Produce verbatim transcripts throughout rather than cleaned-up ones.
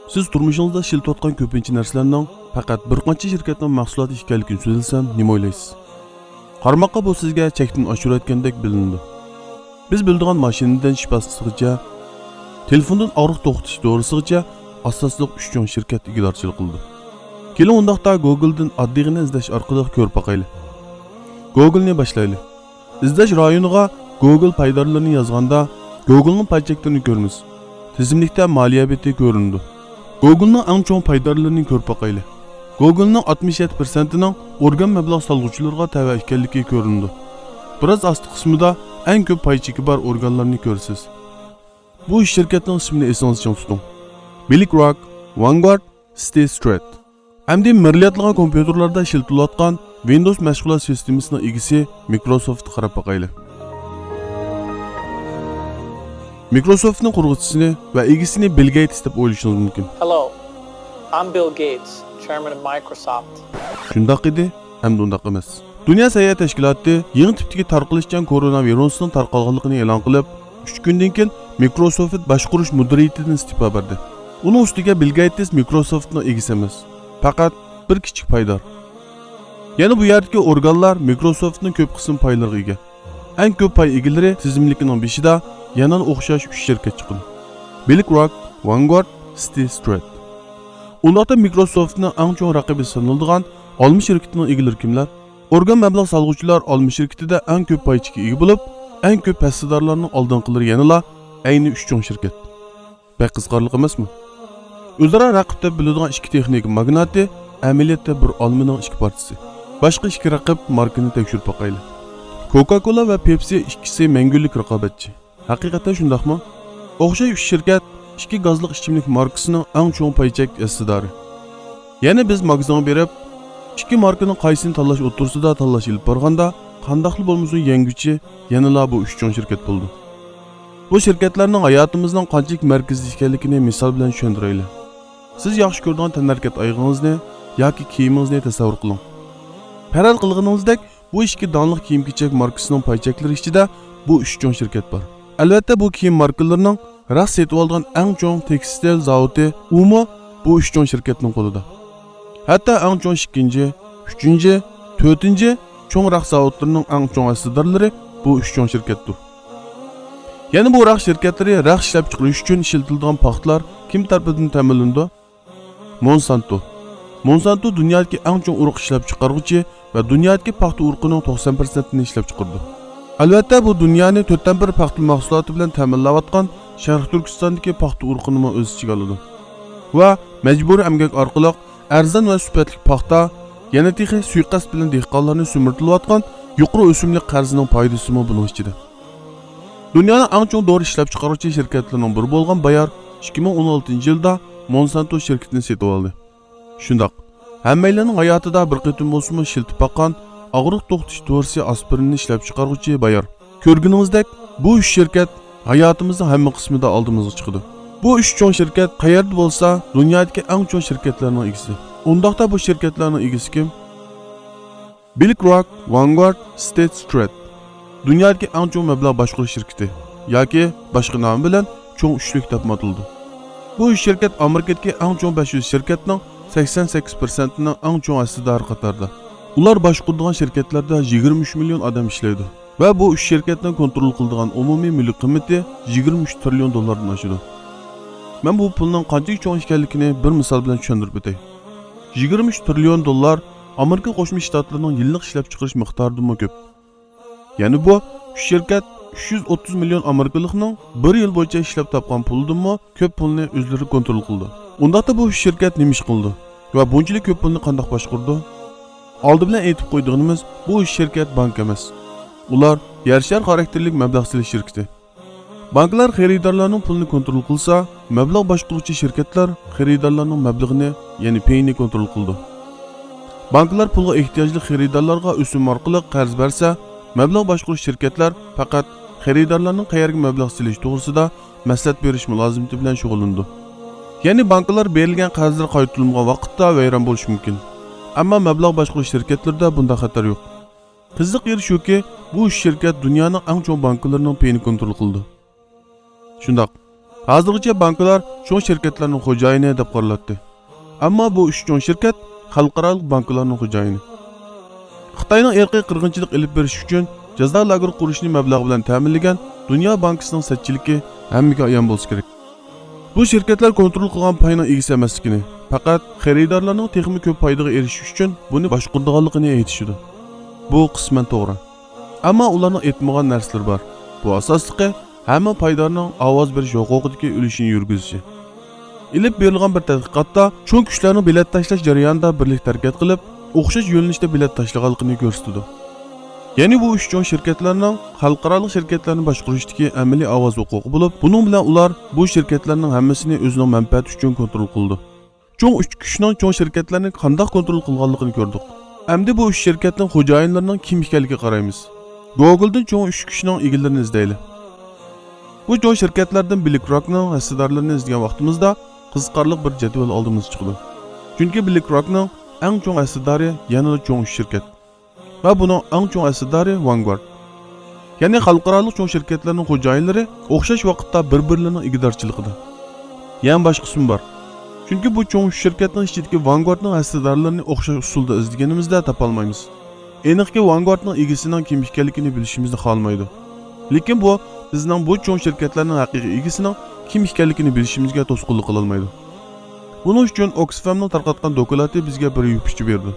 سىز تۇرمۇشىڭىزدا ئىشلىتىۋاتقان كۆپىنچە نەرسىلەرنىڭ پەقەت بىر قانچە شىركەتنىڭ مەھسۇلاتى ئىكەنلىكىنى سۆزلىسەم، نېمە ئويلايسىز؟ قارىماققا بۇ سىزگە چەكتىن ئاشۇرۇۋەتكەندەك بىلىنىدۇ. بىز بىلىدىغان ماشىنىدىن شىپاسىغىچە، تېلېفوندىن ئاغرىق توختىتىش دورىسىغىچە ئاساسلىق ئۈچ چوڭ شىركەت ئىگىدارچىلىق قىلىدۇ. كېلىڭ ئۇنداقتا گوگلدىن ئاددىيغىنە ئىزدەش ئارقىلىق كۆرۈپ باقايلى. گوگلنى باشلايلى. ئىزدەش رايونىغا گوگل پايدارلىرىنى يازغاندا، گوگلنىڭ پاي چەكلىرىنى كۆرىمىز. تىزىملىكتە مالىيە بېتى كۆرۈنىدۇ. گوگلنىڭ ئەڭ چوڭ پايدارلىرىنى كۆرۈپ باقايلى. گوگلنىڭ ئاتمىش يەتتە پىرسەنتىنىڭ ئورگان مەبلەغ سالغۇچىلىرىغا تەۋە ئىكەنلىكى كۆرۈنىدۇ. بىراز ئاستى قىسمىدا ئەڭ كۆپ پاي چېكى بار ئورگانلارنى كۆرىسىز. بۇ ئۈچ شىركەتنىڭ ئىسمىنى ئېسىڭىزدە چىڭ تۇتۇڭ. بىلىك روك، ۋانگارد، ستېي سترىت. ئەمدى مىرلىياتلىغان كومپيۇتېرلاردا ئىشلىتىلىۋاتقان ۋىندوۋس مەشغۇلات سىستېمىسىنىڭ ئىگىسى مىكروسوفتقا قاراپ باقايلى. مىكروسوفتنىڭ قۇرغۇچىسىنى ۋە ئىگىسىنى بىل گېيتس دەپ ئويلىشىڭىز مۇمكىن. Hello, I'm Bill Gates, chairman of Microsoft. شۇنداق ئىدى، ئەمدى ئۇنداق ئەمەس. دۇنيا سەھىيە تەشكىلاتى يېڭى تىپتىكى تارقىلىشچان كورونا ۋىرۇسىنىڭ تارقالغانلىقىنى ئېلان قىلىپ، ئۈچ كۈندىن كېيىن مىكروسوفت باشقۇرۇش مۇدىرىيىتىدىن ئىستېپا بەردى. ئۇنىڭ ئۈستىگە بىل گېيتس مىكروسوفتنىڭ ئىگىسى ئەمەس، پەقەت بىر كىچىك پايدار. يەنە بۇ يەردىكى ئورگانلار مىكروسوفتنىڭ كۆپ قىسىم پايلىرىغا ئىگە. ئەڭ كۆپ پاي ئىگىلىرى تىزىملىكىنىڭ بېشىدا يەنىلا ئوخشاش ئۈچ شىركەت چىقىدۇ. بىلىك روك، ۋانگارد، ستېي سترىت. ئۇنداقتا مىكروسوفتنىڭ ئەڭ چوڭ رەقىبى سانىلىدىغان ئالما شىركىتىنىڭ ئىگىلىرى كىملەر؟ ئورگان مەبلەغ سالغۇچىلار ئالما شىركىتىدە ئەڭ كۆپ پاي چېكىگە ئىگە بولۇپ، ئەڭ كۆپ ھەسسىدارلارنىڭ ئالدىنقىلىرى يەنىلا ئەينى ئۈچ چوڭ شىركەت. بەك قىزىقارلىق ئەمەسمۇ؟ ئۆزئارا رەقىب دەپ بىلىدىغان ئىككى تېخنىكا ماگناتى ئەمەلىيەتتە بىر ئالمىنىڭ ئىككى پارچىسى. باشقا ئىككى رەقىب ماركىنى تەكشۈرۈپ باقايلى. كوكا كولا ۋە پېپسى ئىككىسى مەڭگۈلۈك رىقابەتچى. ھەقىقەتەن شۇنداقمۇ؟ ئوخشاش ئۈچ شىركەت ئىككى گازلىق ئىچىملىك ماركىسىنىڭ ئەڭ چوڭ پاي چەك ھەسسىدارى. يەنە بىز ماگىزىنغا بېرىپ، ئىككى ماركىنىڭ قايسىسىنى تاللاش ئوتتۇرىسىدا تاللاش ئېلىپ بارغاندا، قانداقلا بولمىسۇن يەڭگۈچى يەنىلا بۇ ئۈچ چوڭ شىركەت بولىدۇ. بۇ شىركەتلەرنىڭ ھاياتىمىزنىڭ قانچىلىك مەركىزىدە ئىكەنلىكىنى مىسال بىلەن چۈشەندۈرەيلى. سىز ياخشى كۆرىدىغان تەنھەرىكەت ئايىغىڭىزنى ياكى كىيىمىڭىزنى تەسەۋۋۇر قىلىڭ. پەرەز قىلغىنىڭىزدەك، بۇ ئىككى داڭلىق كىيىم-كېچەك ماركىسىنىڭ پاي چەكلىرى ئىچىدە بۇ ئۈچ چوڭ شىركەت بار. ئەلۋەتتە، بۇ كىيىم ماركىلىرىنىڭ رەخت سېتىۋالىدىغان ئەڭ چوڭ تېكستىل زاۋۇتى ئۇمۇ بۇ ئۈچ چوڭ شىركەتنىڭ قولىدا. ھەتتا ئەڭ چوڭ ئىككىنچى، ئۈچىنچى، تۆتىنچى چوڭ رەخت زاۋۇتلىرىنىڭ ئەڭ چوڭ ھەسسىدارلىرى بۇ ئۈچ چوڭ شىركەتتۇر. يەنە بۇ رەخت شىركەتلىرى رەخت ئىشلەپچىقىرىش ئۈچۈن ئىشلىتىلىدىغان پاختىلار كىم تەرىپىدىن تەمىنلىنىدۇ؟ مونسانتو. مونسانتو دۇنيادىكى ئەڭ چوڭ ئۇرۇق ئىشلەپچىقارغۇچى ۋە دۇنيادىكى پاختا ئۇرۇقىنىڭ توقسان پىرسەنتىنى ئىشلەپچىقىرىدۇ. ئەلۋەتتە، بۇ دۇنيانى تۆتتىن بىر پاختا مەھسۇلاتى بىلەن تەمىنلەۋاتقان شەرقىي تۈركىستاندىكى پاختا ئۇرۇقىنىمۇ ئۆز ئىچىگە ئالىدۇ. ۋە مەجبۇرىي ئەمگەك ئارقىلىق ئەرزان ۋە سۈپەتلىك پاختا، يەنە تېخى سۇيىقەست بىلەن دېھقانلارنى سۈمۈرتۈلۈۋاتقان يۇقىرى ئۆسۈملۈك قەرزىنىڭ پايدىسىمۇ بۇنىڭ ئىچىدە. دۇنيانىڭ ئەڭ چوڭ دورا ئىشلەپچىقارغۇچى شىركەتلىرىنىڭ بىرى بولغان بايار ئىككى مىڭ ئون ئالتىنچى يىلدا مونسانتو شىركىتىنى سېتىۋالدى. شۇنداق، ھەممەيلەننىڭ ھاياتىدا بىر قېتىم بولسىمۇ ئىشلىتىپ باققان ئاغرىق توختىتىش دورىسى ئاسپىرىننى ئىشلەپچىقارغۇچى بايار. كۆرگىنىڭىزدەك، بۇ ئۈچ شىركەت ھاياتىمىزنىڭ ھەممە قىسمىدا ئالدىمىزغا چىقىدۇ. بۇ ئۈچ چوڭ شىركەت قەيەردە بولسا، دۇنيادىكى ئەڭ چوڭ شىركەتلەرنىڭ ئىگىسى. ئۇنداقتا بۇ شىركەتلەرنىڭ ئىگىسى كىم؟ بىلىك روك، ۋانگارد، ستېيت سترىت. دۇنيادىكى ئەڭ چوڭ مەبلەغ باشقۇرۇش شىركىتى ياكى باشقا نامى بىلەن چوڭ ئۈچلۈك دەپمۇ ئاتىلىدۇ. بۇ ئۈچ شىركەت ئامېرىكىدىكى ئەڭ چوڭ بەش يۈز شىركەتنىڭ سەكسەن سەككىز پىرسەنتىنىڭ ئەڭ چوڭ ھەسسىدارى قاتارىدا. ئۇلار باشقۇرىدىغان شىركەتلەردە يىگىرمە ئۈچ مىليون ئادەم ئىشلەيدۇ ۋە بۇ ئۈچ شىركەتنىڭ كونترول قىلىدىغان ئومۇمىي مۈلۈك قىممىتى يىگىرمە ئۈچ تىرىليون دوللاردىن ئاشىدۇ. مەن بۇ پۇلنىڭ قانچىلىك چوڭ ئىكەنلىكىنى بىر مىسال بىلەن چۈشەندۈرۈپ ئۆتەي. يىگىرمە ئۈچ تىرىليون دوللار ئامېرىكا قوشما شتاتلىرىنىڭ يىللىق ئىشلەپچىقىرىش مىقدارىدىنمۇ كۆپ. يەنى بۇ ئۈچ شىركەت ئۈچ يۈز ئوتتۇز مىليون ئامېرىكىلىقنىڭ بىر يىل بويىچە ئىشلەپ تاپقان پۇلىدىنمۇ كۆپ پۇلنى ئۆزلىرى كونترول قىلىدۇ. ئۇنداقتا بۇ ئۈچ شىركەت نېمە ئىش قىلىدۇ ۋە بۇنچىلىك كۆپ پۇلنى قانداق باشقۇرىدۇ؟ ئالدى بىلەن ئېيتىپ قويىدىغىنىمىز، بۇ ئۈچ شىركەت بانكا ئەمەس. ئۇلار يەر شارى خاراكتېرلىك مەبلەغ سېلىش شىركىتى. بانكىلار خېرىدارلارنىڭ پۇلىنى كونترول قىلسا، مەبلەغ باشقۇرغۇچى شىركەتلەر خېرىدارلارنىڭ مەبلىغىنى، يەنى پېيىنى كونترول قىلىدۇ. بانكىلار پۇلغا ئېھتىياجلىق خېرىدارلارغا ئۆسۈم ئارقىلىق قەرز بەرسە، مەبلەغ باشقۇرۇش شىركەتلەر پەقەت خېرىدارلارنىڭ قەيەرگە مەبلەغ سېلىشى توغرىسىدا مەسلىھەت بېرىش مۇلازىمىتى بىلەن شۇغۇللىنىدۇ. يەنى بانكىلار بېرىلگەن قەرزلىرى قايتۇرۇلمىغان ۋاقىتتا ۋەيران بولۇشى مۇمكىن. ئەمما مەبلەغ باشقۇرۇش شىركەتلىرىدە بۇنداق خەتەر يوق. قىزىق يېرى شۇكى، بۇ ئۈچ شىركەت دۇنيانىڭ ئەڭ چوڭ بانكىلىرىنىڭ پېيىنى كونترول قىلىدۇ. شۇنداق، ھازىرغىچە بانكىلار چوڭ شىركەتلەرنىڭ خوجايىنى دەپ قارىلاتتى. ئەمما بۇ ئۈچ چوڭ شىركەت خەلقئارالىق بانكىلارنىڭ خوجايىنى. خىتاينىڭ ئىرقىي قىرغىنچىلىق ئېلىپ بېرىش ئۈچۈن جازا لاگېر قۇرۇشنى مەبلەغ بىلەن تەمىنلىگەن دۇنيا بانكىسىنىڭ سەتچىلىكى ھەممىگە ئايان بولسا كېرەك. بۇ شىركەتلەر كونترول قىلغان پاينىڭ ئىگىسى ئەمەسلىكىنى، پەقەت خېرىدارلارنىڭ تېخىمۇ كۆپ پايدىغا ئېرىشىش ئۈچۈن بۇنى باشقۇرىدىغانلىقىنى ئېيتىشىدۇ. بۇ قىسمەن توغرا. ئەمما ئۇلارنىڭ ئېيتمىغان نەرسىلىرى بار. بۇ ئاساسلىقى ھەممە پايدارنىڭ ئاۋاز بېرىش ھوقۇقىدىكى ئۈلۈشىنى يۈرگۈزۈشى. ئېلىپ بېرىلغان بىر تەتقىقاتتا چوڭ كۈچلەرنىڭ بېلەت تاشلاش جەريانىدا بىرلىكتە ھەرىكەت قىلىپ، ئوخشاش يۆنىلىشتە بېلەت تاشلىغانلىقىنى كۆرسىتىدۇ. يەنى بۇ ئۈچ چوڭ شىركەتلەرنىڭ خەلقئارالىق شىركەتلەرنى باشقۇرۇشتىكى ئەمەلىي ئاۋاز ھوقۇقى بولۇپ، بۇنىڭ بىلەن ئۇلار بۇ شىركەتلەرنىڭ ھەممىسىنى ئۆزىنىڭ مەنپەئەتى ئۈچۈن كونترول قىلىدۇ. چوڭ ئۈچ كۈچنىڭ چوڭ شىركەتلەرنى قانداق كونترول قىلغانلىقىنى كۆردۇق. ئەمدى بۇ ئۈچ شىركەتنىڭ خوجايىنلىرىنىڭ كىم ئىكەنلىكىگە قارايمىز. گوگلدىن چوڭ ئۈچ كۈچنىڭ ئىگىلىرىنى ئىزدەيلى. بۇ چوڭ شىركەتلەردىن بىلىك روكنىڭ ھەسسىدارلىرىنى ئىزدىگەن ۋاقتىمىزدا قىزىقارلىق بىر جەدۋەل ئالدىمىزغا چىقىدۇ. چۈنكى بىلىك روكنىڭ ئەڭ چوڭ ھەسسىدارى يەنىلا چوڭ ئۈچ شىركەت. ۋە بۇنىڭ ئەڭ چوڭ ھەسسىدارى ۋانگارد. يەنى خەلقئارالىق چوڭ شىركەتلەرنىڭ خوجايىنلىرى ئوخشاش ۋاقىتتا بىر-بىرلىرىنىڭ ئىگىدارچىلىقىدا. يەنە باشقىسىمۇ بار. چۈنكى بۇ چوڭ ئۈچ شىركەتنىڭ ئىچىدىكى ۋانگاردنىڭ ھەسسىدارلىرىنى ئوخشاش ئۇسۇلدا ئىزدىگىنىمىزدە تاپالمايمىز. ئېنىقكى، ۋانگاردنىڭ ئىگىسىنىڭ كىم ئىكەنلىكىنى بىلىشىمىزنى خالىمايدۇ. لېكىن بۇ بىزنىڭ بۇ چوڭ شىركەتلەرنىڭ ھەقىقىي ئىگىسىنىڭ كىم ئىكەنلىكىنى بىلىشىمىزگە توسقۇنلۇق قىلالمايدۇ. بۇنىڭ ئۈچۈن ئوكسفامنىڭ تارقاتقان دوكلاتى بىزگە بىر يۇپۇچى بېرىدۇ.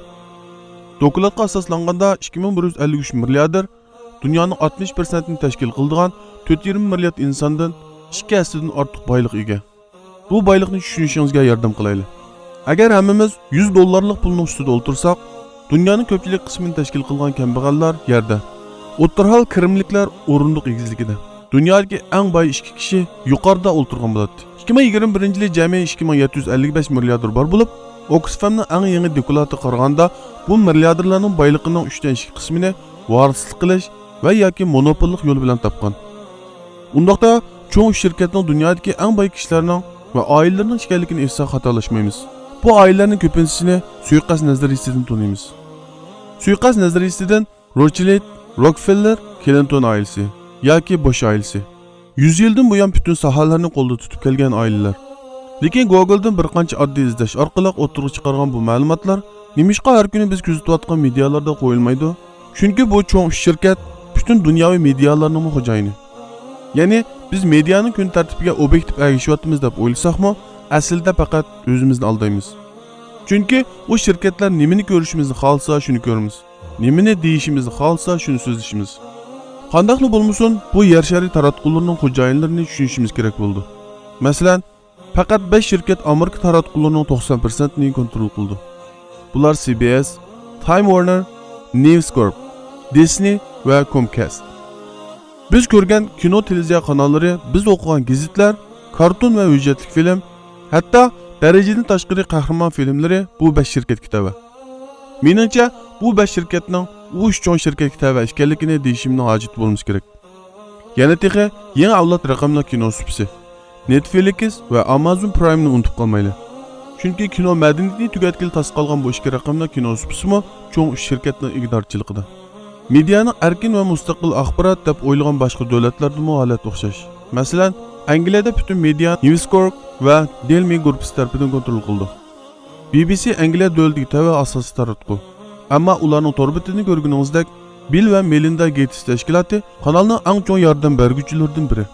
دوكلاتقا ئاساسلانغاندا، ئىككى مىڭ بىر يۈز ئەللىك ئۈچ مىلياردېر دۇنيانىڭ ئاتمىش پىرسەنتىنى تەشكىل قىلىدىغان تۆت يېرىم مىليارد ئىنساندىن ئىككى ھەسسىدىن ئارتۇق بايلىققا ئىگە. بۇ بايلىقنى چۈشىنىشىڭىزگە ياردەم قىلايلى. ئەگەر ھەممىمىز يۈز دوللارلىق پۇلنىڭ ئۈستىدە ئولتۇرساق، دۇنيانىڭ كۆپچىلىك قىسمىنى تەشكىل قىلغان كەمبەغەللەر يەردە، ئوتتۇرا ھال كىرىملىكلەر ئورۇندۇق ئېگىزلىكىدە. دۇنيادىكى ئەڭ باي ئىككى كىشى يۇقىرىدا ئولتۇرغان بولاتتى. ئىككى مىڭ يىگىرمە بىرىنچى يىلى جەمئىي ئىككى مىڭ يەتتە يۈز ئەللىك بەش مىلياردېر بار بولۇپ، ئوكسفامنىڭ ئەڭ يېڭى دوكلاتىغا قارىغاندا، بۇ مىلياردېرلارنىڭ بايلىقىنىڭ ئۈچتىن ئىككى قىسمىنى ۋارىسلىق قىلىش ۋە ياكى مونوپوللۇق يولى بىلەن تاپقان. ئۇنداقتا، چوڭ ئۈچ شىركەتنىڭ دۇنيادىكى ئەڭ باي كىشىلەرنىڭ ۋە ئائىلىلەرنىڭ ئىكەنلىكىنى ئېيتساق خاتالاشمايمىز. بۇ ئائىلىلەرنىڭ كۆپىنچىسىنى سۇيىقەست نەزەرىيىسىدىن تونۇيمىز. سۇيىقەست نەزەرىيىسىدىن روتشىلد، روكفېللېر، كلىنتون ئائىلىسى ياكى بۇش ئائىلىسى يۈز يىلدىن بۇيان پۈتۈن ساھەلەرنى قولدا تۇتۇپ كەلگەن ئائىلىلەر. لېكىن گوگلدىن بىر قانچە ئاددىي ئىزدەش ئارقىلىق ئوتتۇرىغا چىقارغان بۇ مەلۇماتلار نېمىشقا ھەر كۈنى بىز كۆزىتىۋاتقان مېدىيالاردا قويۇلمايدۇ؟ چۈنكى بۇ چوڭ ئۈچ شىركەت پۈتۈن دۇنياۋى مېدىيالارنىڭمۇ خوجايىنى. يەنى بىز مېدىيانىڭ كۈن تەرتىپىگە ئوبيېكتىپ ئەگىشىۋاتىمىز دەپ ئويلىساقمۇ، ئەسلىدە پەقەت ئۆزىمىزنى ئالدايمىز. چۈنكى ئۇ شىركەتلەر نېمىنى كۆرۈشىمىزنى خالىسا، شۇنى كۆرىمىز. نېمىنى دېيىشىمىزنى خالىسا، شۇنى سۆزلىشىمىز. قانداقلا بولمىسۇن، بۇ يەر شارى تاراتقۇلىرىنىڭ خوجايىنلىرىنى چۈشىنىشىمىز كېرەك بولىدۇ. مەسىلەن، پەقەت بەش شىركەت ئامېرىكا تاراتقۇلىرىنىڭ توقسان پىرسەنتىنى كونترول قىلىدۇ. بۇلار سى بى ئېس، تايم ۋارنېر، نېۋىس كورپ، دىسنى ۋە كومكاست. بىز كۆرگەن كىنو، تېلېۋىزىيە قاناللىرى، بىز ئوقۇغان گېزىتلەر، كارتون ۋە ھۆججەتلىك فىلىم، ھەتتا دەرىجىدىن تاشقىرى قەھرىمان فىلىملىرى بۇ بەش شىركەتكە تەۋە. مېنىڭچە، بۇ بەش شىركەتنىڭ ئۇ ئۈچ چوڭ شىركەتكە تەۋە ئىكەنلىكىنى دېيىشىمنىڭ ھاجىتى بولمىسا كېرەك. يەنە تېخى يېڭى ئەۋلاد رەقەملىك كىنو سۇپىسى، نېتفلىكس ۋە ئامازون پرايمنى ئۇنتۇپ قالمايلى. چۈنكى كىنو مەدەنىيىتىنى تۈگەتكىلى تاس قالغان بۇ ئىككى رەقەملىك كىنو سۇپىسىمۇ چوڭ ئۈچ شىركەتنىڭ ئىگىدارچىلىقىدا. مېدىيانىڭ ئەركىن ۋە مۇستەقىل ئاخبارات دەپ ئويلىغان باشقا دۆلەتلەردىمۇ ھالەت ئوخشاش. مەسىلەن، ئەنگلىيەدە پۈتۈن مېدىيا نېۋىس كورپ ۋە دېيلى مېيل گۇرۇپپىسى تەرىپىدىن كونترول قىلىدۇ. بى بى سى ئەنگلىيە دۆلىتىگە تەۋە ئاساسىي تاراتقۇ. ئەمما ئۇلارنىڭ تور بېتىنى كۆرگىنىڭىزدەك، بىل ۋە مېلىندا گېيتس تەشكىلاتى قانالنىڭ ئەڭ چوڭ ياردەم بەرگۈچىلىرىدىن بىرى.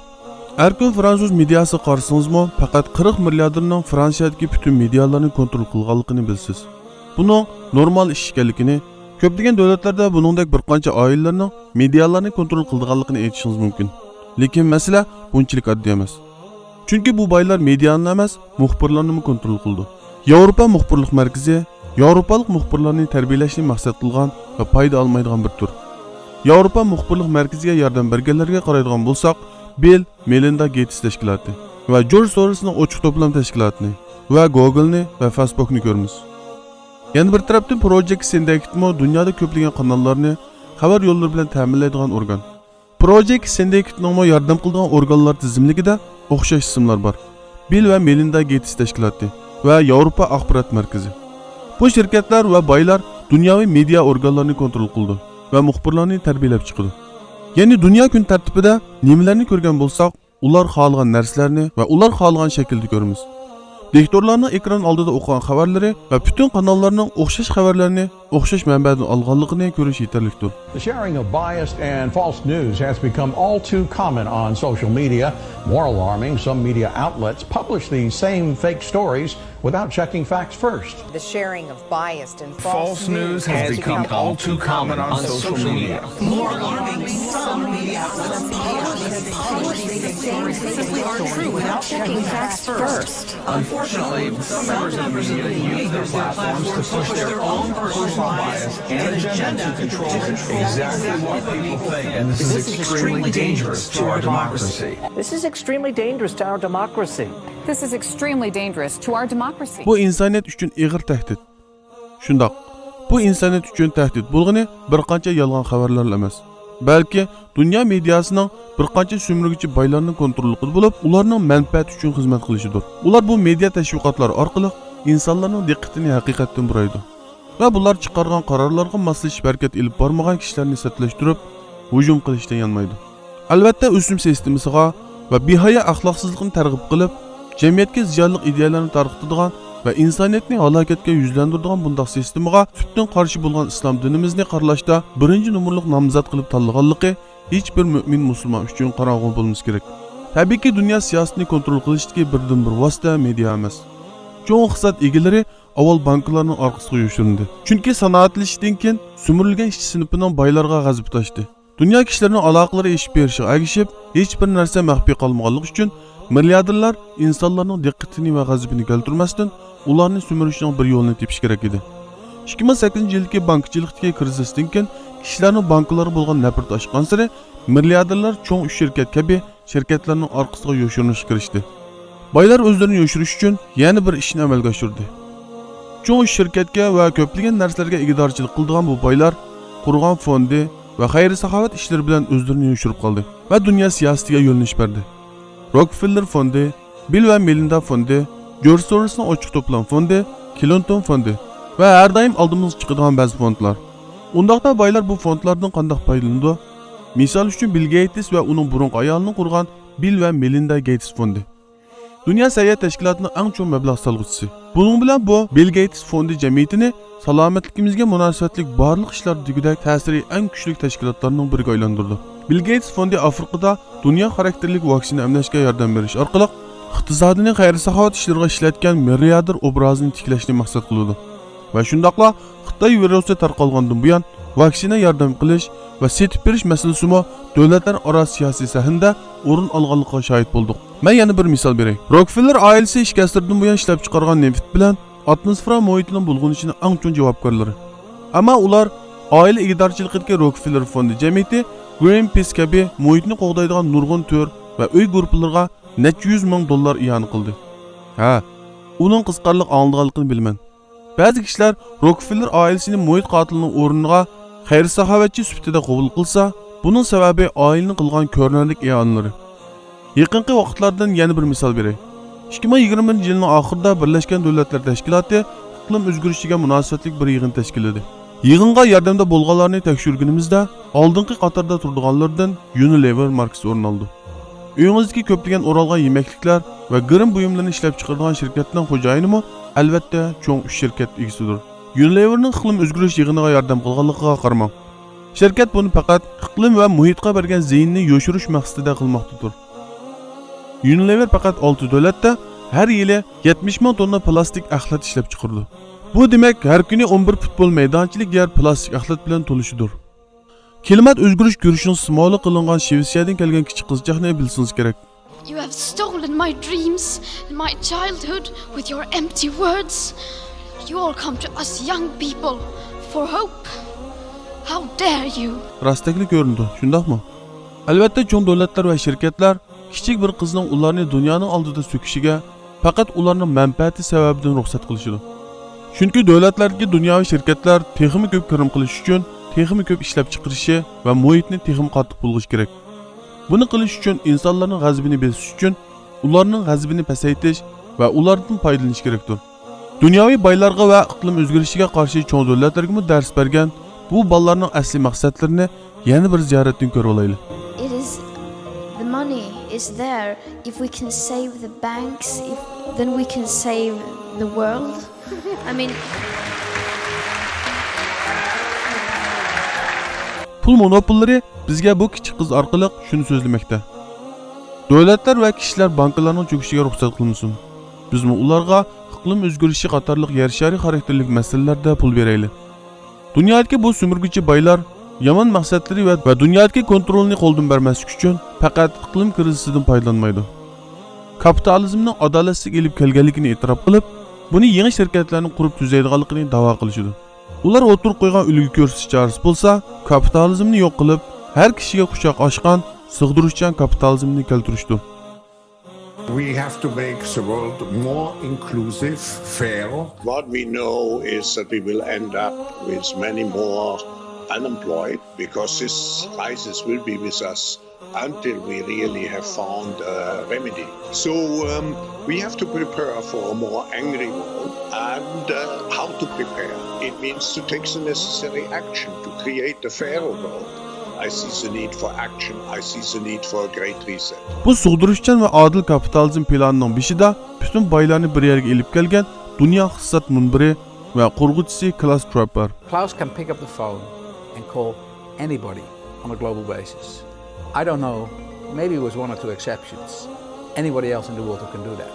ئەركىن فرانسۇز مېدىياسىغا قارىسىڭىزمۇ، پەقەت قىرىق مىلياردېرنىڭ فرانسىيەدىكى پۈتۈن مېدىيالارنى كونترول قىلغانلىقىنى بىلىسىز. بۇنىڭ نورمال ئىش ئىكەنلىكىنى، كۆپلىگەن دۆلەتلەردە بۇنىڭدەك بىر قانچە ئائىلىلەرنىڭ مېدىيالارنى كونترول قىلىدىغانلىقىنى ئېيتىشىڭىز مۇمكىن. لېكىن مەسىلە بۇنچىلىك ئاددىي ئەمەس. چۈنكى بۇ بايلار مېدىيانىلا ئەمەس، مۇخبىرلارنىمۇ كونترول قىلىدۇ. ياۋروپا مۇخبىرلىق مەركىزى، ياۋروپالىق مۇخبىرلارنى تەربىيەلەشنى مەقسەت قىلغان ۋە پايدا ئالمايدىغان بىر تۈر. ياۋروپا مۇخبىرلىق مەركىزىگە ياردەم بەرگەنلەرگە قارايدىغان بولساق، بىل مېلىندا گېيتس تەشكىلاتى ۋە جورج سورسنىڭ ئوچۇق توپلام تەشكىلاتىنى ۋە گوگلنى ۋە فېيسبوكنى كۆرىمىز. يەنە بىر تەرەپتىن، پروجېكت سىندەكتمۇ دۇنيادا كۆپلىگەن قاناللارنى خەۋەر يوللىرى بىلەن تەمىنلەيدىغان ئورگان. پروجېكت سىندىكېتنىڭمۇ ياردەم قىلىدىغان ئورگانلار تىزىملىكىدە ئوخشاش ئىسىملار بار. بىل ۋە مېلىندا گېيتس تەشكىلاتى ۋە ياۋروپا ئاخبارات مەركىزى. بۇ شىركەتلەر ۋە بايلار دۇنياۋى مېدىيا ئورگانلىرىنى كونترول قىلىدۇ ۋە مۇخبىرلارنى تەربىيەلەپ چىقىدۇ. يەنى دۇنيا كۈن تەرتىپىدە نېمىلەرنى كۆرگەن بولساق، ئۇلار خالىغان نەرسىلەرنى ۋە ئۇلار خالىغان شەكىلدە كۆرىمىز. دىكتورلارنىڭ ئېكران ئالدىدا ئوقۇغان خەۋەرلىرى ۋە پۈتۈن قاناللارنىڭ ئوخشاش خەۋەرلەرنى ئوخشاش مەنبەدىن ئالغانلىقىنى كۆرۈش يېتەرلىكتۇر. The sharing of biased and false news has become all too common on social media. More alarming, some media outlets publish these same fake stories without checking facts first. The sharing of biased and False news has become all too common on social media. More alarming, some media outlets publish these things that are true without checking facts first. Unfortunately, some members of the media use their platforms to push their own personal bias and agenda to control exactly what people think, and this is extremely dangerous to our democracy. This is extremely dangerous to our democracy. This is extremely dangerous to our democracy. بۇ ئىنسانىيەت ئۈچۈن ئېغىر تەھدىت. شۇنداق، بۇ ئىنسانىيەت ئۈچۈن تەھدىت بولغىنى بىر قانچە يالغان خەۋەرلەرلا ئەمەس، بەلكى دۇنيا مېدىياسىنىڭ بىر قانچە سۈمۈرگىچى بايلارنىڭ كونتروللۇقىدا بولۇپ، ئۇلارنىڭ مەنپەئەتى ئۈچۈن خىزمەت قىلىشىدۇر. ئۇلار بۇ مېدىيا تەشۋىقاتلار ئارقىلىق ئىنسانلارنىڭ دىققىتىنى ھەقىقەتتىن بۇرايدۇ ۋە بۇلار چىقارغان قارارلارغا ماسلىشىپ ھەرىكەت ئېلىپ بارمىغان كىشىلەرنى سەتلەشتۈرۈپ، ھۇجۇم قىلىشتىن يانمايدۇ. ئەلۋەتتە، ئۆسۈم سىستېمىسىغا ۋە بىھايا ئەخلاقسىزلىقنى تەرغىب قىلىپ، جەمئىيەتكە زىيانلىق ئىدىيەلەرنى تارقىتىدىغان ۋە ئىنسانىيەتنى ھالاكەتكە يۈزلەندۈرىدىغان بۇنداق سىستېمىغا تۈپتىن قارشى بولغان ئىسلام دىنىمىزنى قارىلاشتا بىرىنچى نومۇرلۇق نامزات قىلىپ تاللىغانلىقى ھېچبىر مۆمىن مۇسۇلمان ئۈچۈن قاراڭغۇ بولمىسا كېرەك. تەبىئىيكى، دۇنيا سىياسىتىنى كونترول قىلىشتىكى بىردىنبىر ۋاسىتە مېدىيا ئەمەس. چوڭ ئىقتىساد ئىگىلىرى ئاۋۋال بانكىلارنىڭ ئارقىسىغا يوشۇرۇندى. چۈنكى سانائەتلىشىشتىن كېيىن سۈمۈرۈلگەن ئىشچى سىنىپىنىڭ بايلارغا غەزىپى تاشتى. دۇنيا كىشىلىرىنىڭ ئالاقىلىرى ئېشىپ بېرىشىغا ئەگىشىپ، ھېچبىر نەرسە مەخپىي قالمىغانلىقى ئۈچۈن، مىلياردېرلار ئىنسانلارنىڭ دىققىتىنى ۋە غەزىپىنى كەلتۈرمەستىن، ئۇلارنى سۈمۈرۈشنىڭ بىر يولىنى تېپىشى كېرەك ئىدى. ئىككى مىڭ سەككىزىنچى يىلدىكى بانكىچىلىقتىكى كىرىزىستىن كېيىن، كىشىلەرنىڭ بانكىلارغا بولغان نەپرىتى ئاشقانسېرى، مىلياردېرلار چوڭ ئۈچ شىركەت كەبى شىركەتلەرنىڭ ئارقىسىغا يوشۇرۇنۇشقا كىرىشتى. بايلار ئۆزلىرىنى يوشۇرۇش ئۈچۈن يەنە بىر ئىشنى ئەمەلگە ئاشۇردى. چوڭ ئۈچ شىركەتكە ۋە كۆپلىگەن نەرسىلەرگە ئىگىدارچىلىق قىلىدىغان بۇ بايلار قۇرغان فوندى ۋە خەير-ساخاۋەت ئىشلىرى بىلەن ئۆزلىرىنى يوشۇرۇپ قالدى ۋە دۇنيا سىياسىتىگە يۆنىلىش بەردى. روكفېللېر فوندى، بىل ۋە مېلىندا فوندى، جورج سوراسنىڭ ئوچۇق توپلام فوندى، كلىنتون فوندى ۋە ھەر دائىم ئالدىمىزغا چىقىدىغان بەزى فوندلار. ئۇنداقتا بايلار بۇ فوندلاردىن قانداق پايدىلىنىدۇ؟ مىسال ئۈچۈن، بىل گېيتس ۋە ئۇنىڭ بۇرۇنقى ئايالىنىڭ قۇرغان بىل ۋە مېلىندا گېيتس فوندى. دۇنيا سەھىيە تەشكىلاتىنىڭ ئەڭ چوڭ مەبلەغ سالغۇچىسى. بۇنىڭ بىلەن بۇ بىل گېيتس فوندى جەمئىيىتىنى سالامەتلىكىمىزگە مۇناسىۋەتلىك بارلىق ئىشلاردا دېگۈدەك تەسىرى ئەڭ كۈچلۈك تەشكىلاتلارنىڭ بىرىگە ئايلاندۇردى. بىل گېيتس فوندى ئافرىقىدا دۇنيا خاراكتېرلىك ۋاكسىنا ئەملەشكە ياردەم بېرىش ئارقىلىق، ئىقتىسادىنى خەير-ساخاۋەت ئىشلىرىغا ئىشلەتكەن مىلياردېر ئوبرازىنى تىكلەشنى مەقسەت قىلىدۇ ۋە شۇنداقلا خىتاي ۋىرۇسى تارقالغاندىن بۇيان، ۋاكسىنا ياردەم قىلىش ۋە سېتىپ بېرىش مەسىلىسىمۇ دۆلەتلەر ئارا سىياسىي سەھنىدە ئورۇن ئالغانلىقىغا شاھىت بولدۇق. مەن يەنە بىر مىسال بېرەي. روكفېللېر ئائىلىسى ئىككى ئەسىردىن بۇيان ئىشلەپچىقارغان نېفىت بىلەن ئاتموسفېرا مۇھىتىنىڭ بۇلغىنىشىنىڭ ئەڭ چوڭ جاۋابكارلىرى. ئەمما ئۇلار ئائىلە ئىگىدارچىلىقىدىكى روكفېللېر فوندى جەمئىيىتى، گرىنپىس كەبى مۇھىتنى قوغدايدىغان نۇرغۇن تۈر ۋە ئۆي گۇرۇپپىلىرىغا نەچچە يۈز مىڭ دوللار ئىئانە قىلدى. ھە، ئۇنىڭ قىزىقارلىق ئاڭلىدىغانلىقىنى بىلىمەن. بەزى كىشىلەر روكفېللېر ئائىلىسىنى مۇھىت قاتىلىنىڭ ئورنىغا خەير-ساخاۋەتچى سۈپىتىدە قوبۇل قىلسا، بۇنىڭ سەۋەبى ئائىلىنىڭ قىلغان كۆرۈنەرلىك ئىئانىلىرى. يېقىنقى ۋاقىتلاردىن يەنە بىر مىسال بېرەي. ئىككى مىڭ يىگىرمىنچى يىلنىڭ ئاخىرىدا بىرلەشكەن دۆلەتلەر تەشكىلاتى ئىقلىم ئۆزگىرىشىگە مۇناسىۋەتلىك بىر يىغىن تەشكىللىدى. يىغىنغا ياردەمدە بولغانلارنى تەكشۈرگىنىمىزدە، ئالدىنقى قاتاردا تۇرىدىغانلىرىدىن يۇنىلېۋېر ماركىسى ئورۇن ئالىدۇ. ئۆيىڭىزدىكى كۆپلىگەن ئورالغان يېمەكلىكلەر ۋە گىرىم بۇيۇملىرىنى ئىشلەپچىقىرىدىغان شىركەتنىڭ خوجايىنىمۇ، ئەلۋەتتە، چوڭ ئۈچ شىركەت ئىگىسىدۇر. يۇنىلېۋېرنىڭ ئىقلىم ئۆزگىرىش يىغىنىغا ياردەم قىلغانلىقىغا قارىماڭ. شىركەت بۇنى پەقەت ئىقلىم ۋە مۇھىتقا بەرگەن زىيىنىنى يوشۇرۇش مەقسىتىدە قىلماقتىدۇر. يۇنىلېۋېر پەقەت ئالتە دۆلەتتە ھەر يىلى يەتمىش مىڭ توننا پىلاستىك ئەخلەت ئىشلەپچىقىرىدۇ. بۇ دېمەك، ھەر كۈنى ئون بىر پۇتبول مەيدانچىلىك يەر پىلاستىك ئەخلەت بىلەن تولۇشىدۇر. كىلىمات ئۆزگىرىش كۈرىشىنىڭ سىمۋولى قىلىنغان شىۋېتسىيەدىن كەلگەن كىچىك قىزچاقنى بىلسىڭىز كېرەك. You have stolen my dreams and my childhood with your empty words. You all come to us young people for hope. How dare you? راستەكلا كۆرۈنىدۇ، شۇنداقمۇ؟ ئەلۋەتتە، چوڭ دۆلەتلەر ۋە شىركەتلەر كىچىك بىر قىزنىڭ ئۇلارنى دۇنيانىڭ ئالدىدا سۆكۈشىگە پەقەت ئۇلارنىڭ مەنپەئەتى سەۋەبىدىن رۇخسەت قىلىشىدۇ. چۈنكى دۆلەتلەردىكى دۇنياۋى شىركەتلەر تېخىمۇ كۆپ كىرىم قىلىش ئۈچۈن تېخىمۇ كۆپ ئىشلەپچىقىرىشى ۋە مۇھىتنى تېخىمۇ قاتتىق بۇلغىشى كېرەك. بۇنى قىلىش ئۈچۈن ئىنسانلارنىڭ غەزىپىنى بېسىش ئۈچۈن ئۇلارنىڭ غەزىپىنى پەسەيتىش ۋە ئۇلاردىن پايدىلىنىش كېرەكتۇر. دۇنياۋى بايلارغا ۋە ئىقلىم ئۆزگىرىشىگە قارشى چوڭ دۆلەتلەرگىمۇ دەرس بەرگەن بۇ بالىلارنىڭ ئەسلىي مەقسەتلىرىنى يەنە بىر زىيارەتتىن كۆرۈۋالايلى. It is the money. is there. If we can save the banks, if, then we can save the world. I mean, پۇل مونوپوللىرى بىزگە بۇ كىچىك قىز ئارقىلىق شۇنى سۆزلىمەكتە. دۆلەتلەر ۋە كىشىلەر بانكىلارنىڭ چۆكۈشىگە رۇخسەت قىلمىسۇن. بىزمۇ ئۇلارغا ئىقلىم ئۆزگىرىشى قاتارلىق يەر شارى خاراكتېرلىك مەسىلىلەردە پۇل بېرەيلى. دۇنيادىكى بۇ سۈمۈرگىچى بايلار يامان مەقسەتلىرى ۋە، ۋە دۇنيادىكى كونترولنى قولدىن بەرمەسلىك ئۈچۈن پەقەت ئىقلىم كىرىزىسىدىن پايدىلانمايدۇ. كاپىتالىزمنىڭ ئادالەتسىزلىك ئېلىپ كەلگەنلىكىنى ئېتىراپ قىلىپ، بۇنى يېڭى شىركەتلەرنى قۇرۇپ تۈزەيدىغانلىقىنى داۋا قىلىشىدۇ. ئۇلار ئوتتۇرىغا قويغان ئۈلگە كۆرسىتىش چارىسى بولسا، كاپىتالىزمنى يوق قىلىپ، ھەر كىشىگە قۇچاق ئاچقان سىغدۇرۇشچان كاپىتالىزمنى كەلتۈرۈشتۇر. We have to make the world more inclusive, fair. What we know is that we will end up with many more unemployed because this crisis will be with us until we really have found a remedy. So um, we have to prepare for a more angry world. And uh, how to prepare? It means to take the necessary action to create a fairer world. I see the need for action. I see the need for a great reset. بۇ سىغدۇرۇشچان ۋە ئادىل كاپىتالىزم پىلانىنىڭ بېشىدا پۈتۈن بايلارنى بىر يەرگە ئېلىپ كەلگەن دۇنيا ئىقتىساد مۇنبىرى ۋە قۇرغۇچىسى كلاس شۋاب بار. Klaus can pick up the phone and call anybody on a global basis. I don't know, maybe with one or two exceptions, anybody else in the world who can do that.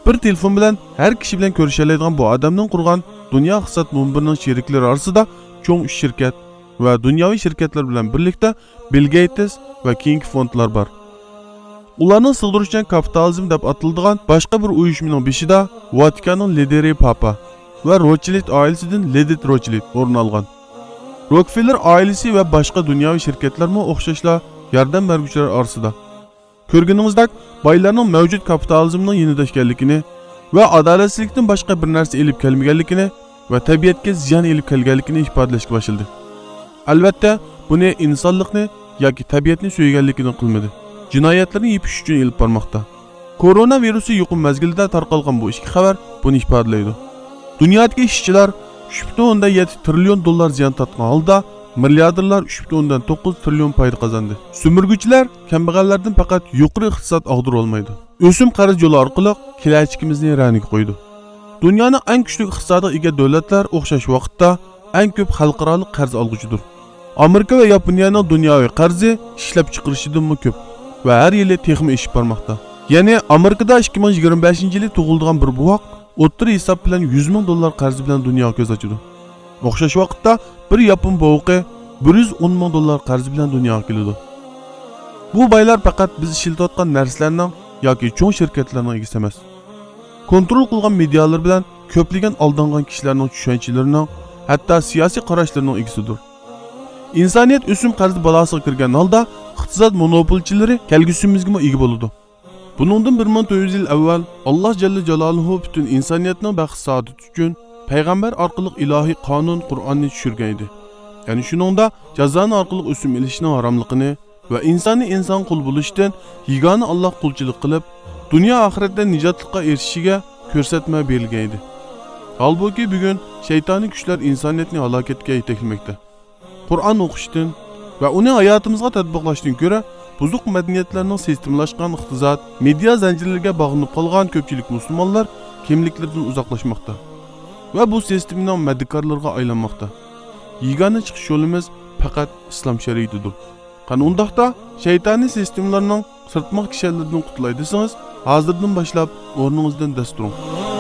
بىر تېلېفون بىلەن ھەر كىشى بىلەن كۆرۈشەلەيدىغان بۇ ئادەمنىڭ قۇرغان دۇنيا ئىقتىساد مۇنبىرىنىڭ شېرىكلىرى ئارىسىدا چوڭ ئۈچ شىركەت ۋە دۇنياۋى شىركەتلەر بىلەن بىرلىكتە بىل گېيتس ۋە كېيىنكى فوندلار بار. ئۇلارنىڭ سىغدۇرۇشچان كاپىتالىزم دەپ ئاتىلىدىغان باشقا بىر ئۇيۇشمىنىڭ بېشىدا ۋاتىكاننىڭ لىدىرى پاپا ۋە روتشىلد ئائىلىسىدىن لىدىت روتشىلد ئورۇن ئالغان. روكفېللېر ئائىلىسى ۋە باشقا دۇنياۋى شىركەتلەرمۇ ئوخشاشلا ياردەم بەرگۈچىلەر ئارىسىدا. كۆرگىنىڭىزدەك، بايلارنىڭ مەۋجۇت كاپىتالىزمنىڭ يېنىدا ئىكەنلىكىنى ۋە ئادالەتسىزلىكتىن باشقا بىر نەرسە ئېلىپ كەلمىگەنلىكىنى ۋە تەبىئەتكە زىيان ئېلىپ كەلگەنلىكىنى ئىپادىلەشكە باشلىدى. ئەلۋەتتە، بۇنى ئىنسانلىقنى ياكى تەبىئەتنى سۆيگەنلىكىدىن قىلمىدى. جىنايەتلىرىنى يېپىش ئۈچۈن ئېلىپ بارماقتا. كورونا ۋىرۇسى يۇقۇم مەزگىلىدە تارقالغان بۇ ئىككى خەۋەر بۇنى ئىپادىلەيدۇ. دۇنيادىكى ئىشچىلار ئۈچ پۈتۈن ئوندىن يەتتە تىرىليون دوللار زىيان تارتقان ھالدا، مىلياردېرلار ئۈچ پۈتۈن ئوندىن توققۇز تىرىليون پايدا قازاندى. سۈمۈرگۈچىلەر كەمبەغەللەردىن پەقەت يۇقىرى ئىقتىساد ئاغدۇرۇۋالمايدۇ. ئۆسۈم قەرز يولى ئارقىلىق كېلەچىكىمىزنى رەنىگە قويىدۇ. دۇنيانىڭ ئەڭ كۈچلۈك ئىقتىسادىغا ئىگە دۆلەتلەر ئوخشاش ۋاقىتتا ئەڭ كۆپ خەلقئارالىق قەرز ئالغۇچىدۇر. ئامېرىكا ۋە ياپونىيەنىڭ دۇنياۋى قەرزى ئىشلەپچىقىرىشىدىنمۇ كۆپ ۋە ھەر يىلى تېخىمۇ ئېشىپ بارماقتا. يەنى ئامېرىكىدا ئىككى مىڭ يىگىرمە بەشىنچى يىلى تۇغۇلىدىغان بىر بوۋاق ئوتتۇرا ھېساب بىلەن يۈز مىڭ دوللار قەرزى بىلەن دۇنياغا كۆز ئاچىدۇ. ئوخشاش ۋاقىتتا بىر ياپون بوۋىقى بىر يۈز ئون مىڭ دوللار قەرزى بىلەن دۇنياغا كېلىدۇ. بۇ بايلار پەقەت بىز ئىشلىتىۋاتقان نەرسىلەرنىڭ ياكى چوڭ شىركەتلەرنىڭ ئىگىسى ئەمەس. كونترول قىلغان مېدىيالىرى بىلەن كۆپلىگەن ئالدانغان كىشىلەرنىڭ چۈشەنچىلىرىنىڭ، ھەتتا سىياسىي قاراشلىرىنىڭ ئىگىسىدۇر. ئىنسانىيەت ئۆسۈم قەرز بالاسىغا كىرگەن ھالدا ئىقتىساد مونوپولچىلىرى كەلگۈسىمىزگىمۇ ئىگە بولىدۇ. بۇنىڭدىن بىر مىڭ تۆت يۈز يىل ئەۋۋەل ئاللاھ جەللە جالالۇھۇ پۈتۈن ئىنسانىيەتنىڭ بەخت-سائادىتى ئۈچۈن پەيغەمبەر ئارقىلىق ئىلاھىي قانۇن قۇرئاننى چۈشۈرگەن ئىدى. يەنى شۇنىڭدا جازانى ئارقىلىق ئۆسۈم ئېلىشنىڭ ھاراملىقىنى ۋە ئىنساننى ئىنسان قۇلى بولۇشتىن يېگانە ئاللاھقا قۇلچىلىق قىلىپ، دۇنيا ئاخىرەتتە نىجاتلىققا ئېرىشىشىگە كۆرسەتمە بېرىلگەن ئىدى. ھالبۇكى، بۈگۈن شەيتانىي كۈچلەر ئىنسانىيەتنى ھالاكەتكە يېتەكلىمەكتە. قۇرئان ئوقۇشتىن ۋە ئۇنى ھاياتىمىزغا تەتبىقلاشتىن كۆرە، بۇزۇق مەدەنىيەتلەرنىڭ سىستېمىلاشقان ئىقتىساد، مېدىيا زەنجىرلىرىگە باغلىنىپ قالغان كۆپچىلىك مۇسۇلمانلار كىملىكلىرىدىن ئۇزاقلاشماقتا ۋە بۇ سىستېمىنىڭ مەدىكارلىرىغا ئايلانماقتا. يېگانە چىقىش يولىمىز پەقەت ئىسلام شەرىئىتىدۇر. قېنى ئۇنداقتا، شەيتانىي سىستېمىلارنىڭ سىرتماق كىشەنلىرىدىن قۇتۇلاي دېسىڭىز، ھازىردىن باشلاپ ئورنىڭىزدىن دەس تۇرۇڭ.